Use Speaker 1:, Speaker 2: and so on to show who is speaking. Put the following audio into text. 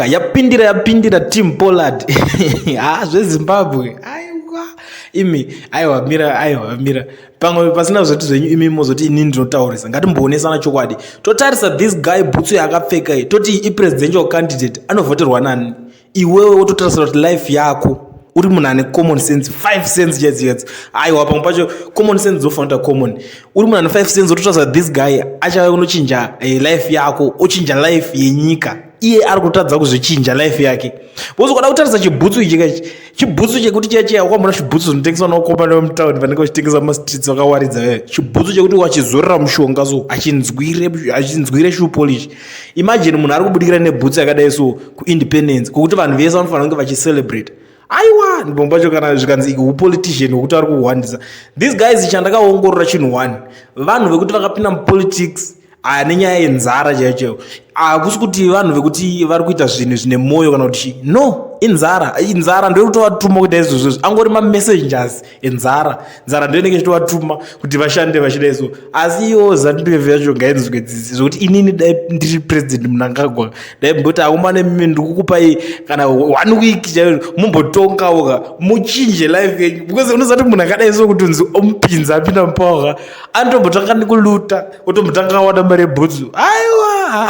Speaker 1: Yapindira, yapindira team Pollard. Ha, zveZimbabwe, aiwa imi, aiwa mira, aiwa mira. Pamwe pasina zvoti zvenyu imi mozoti inini ndinotaurisa. Ngatimboonesana chokwadi. Totarisa this guy, bhutsu yaakapfeka iyi, toti ipresidential candidate anovhoterwa nani? Iwewe wototarisa kuti life yako, uri munhu ane common sense, 5 cents chaidzo chaidzo. Aiwa, pamwe pacho common sense dzofanira kuita common. Uri munhu ane 5 cents, wototarisa this guy achauya kunochinja life yako, ochinja life yenyika. Iye ari kutadza kuzvichinja life yake. Wozokada kutarisa chibhutsu ichi kachi, chibhutsu chekuti chiya chiya kwambona chibhutsu zvinotengeswa naokomana vemutauni vanenge vachitengesa mumastreets vakawaridza vaya, chibhutsu chekuti wachizorera mushonga so achinzwire shoe polish. Imagine munhu ari kubudikira nebhutsu yakadai so kuindependence, kwokuti vanhu vese vanofanira kunge vachicelebrate. Aiwa, ndipamwe pacho kana zvikanzi upolitician wekuti ari kuhwandisa these guys. Chandakaongorora chinhu one, vanhu vekuti vakapinda mupolitics aya nenyaya yenzara chaiyo chaiyo. Hakusi kuti vanhu vekuti vari kuita zvinhu zvine mwoyo kana kuti chii. No, inzara, inzara ndo kutovatuma kuita izvozvo. Angori mamessengers enzara. Nzara ndo inenge ichitovatuma kuti vashande vachida izvo. Asi iwo ZANU PF yacho ngainzwe dzidzi zvokuti inini dai ndiri President Mnangagwa, dai mboti akomana, mimi ndikukupai kana one week chaiyo, mumbotongawo ka, muchinje life yenyu, because unozati munhu akadai so kuti unzi omupinza apinda mupower ka, anotombotanga nekuluta, otombotanga awana mari yebhutsu. Aiwa.